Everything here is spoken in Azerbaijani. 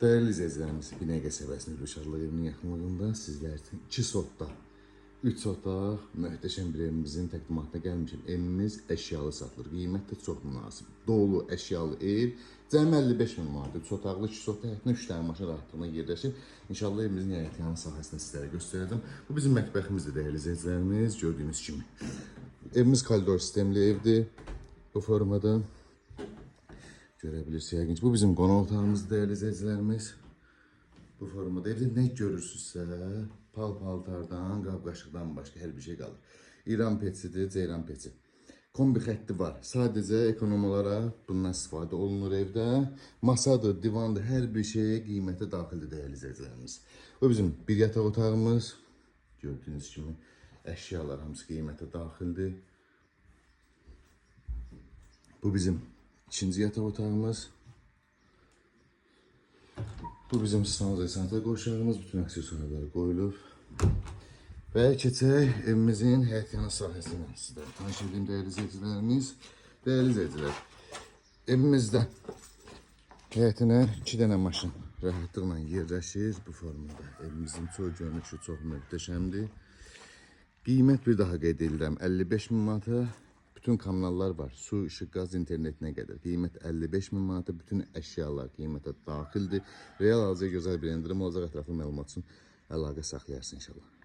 Dəyərli izləyicilərimiz, Binəqə qəsəbəsinin Rüşadlıq evinin yaxınlığında sizlər üçün 2 sotda, 3 otaq, möhtəşəm bir evimizin təqdimatına gəlmişəm. Evimiz əşyalı satılır. Qiymət də çox münasib. Dolu əşyalı ev, cəmi 55 min manat. 3 otaqlı, 2 sotda həyətinə 3 dənə maşın rahatlıqla yerləşir. İnşallah evimizin həyətyanı sahəsini sizlərə göstərəcəm. Bu bizim mətbəximizdir, dəyərli izləyicilərimiz, gördüyünüz kimi. Evimiz koridor sistemli evdir. Bu formada görə bilirsiniz yəqin ki. Bu bizim qonaq otağımızdır, dəyərli izləyicilərimiz. Bu formada evdə nə görürsünüzsə, pal-paltardan, qab-qaşıqdan başqa hər bir şey qalır. İran peçidir, ceyran peçi. Kombi xətti var. Sadəcə ekonom olaraq bundan istifadə olunur evdə. Masadır, divandır, hər bir şeyə qiymətə daxildir, dəyərli izləyicilərimiz. Bu bizim bir yataq otağımız. Gördüyünüz kimi əşyalar hamısı qiymətə daxildir. Bu bizim ikinci yataq otağımız. Bu bizim sanitar sanitar qovşağımız. Bütün aksesuarlar qoyulub. Və keçək evimizin həyətyanı sahəsinə. Sizlərə tanış edeyim, dəyərli izləyicilərimiz. Dəyərli izləyicilər, evimizdə həyətinə 2 dənə maşın rahatlıqla yerləşir bu formada. Evimizin çox görünüşü çox möhtəşəmdir. Qiymət bir daha qeyd edirəm, 55 min manata. Bütün kanallar var. Su, işıq, qaz, internetinə qədər. Qiymət 55 min manata. Bütün əşyalar qiymətə daxildir. Real alıcıya gözəl bir endirim olacaq. Ətraflı məlumat üçün əlaqə saxlayarsın inşallah.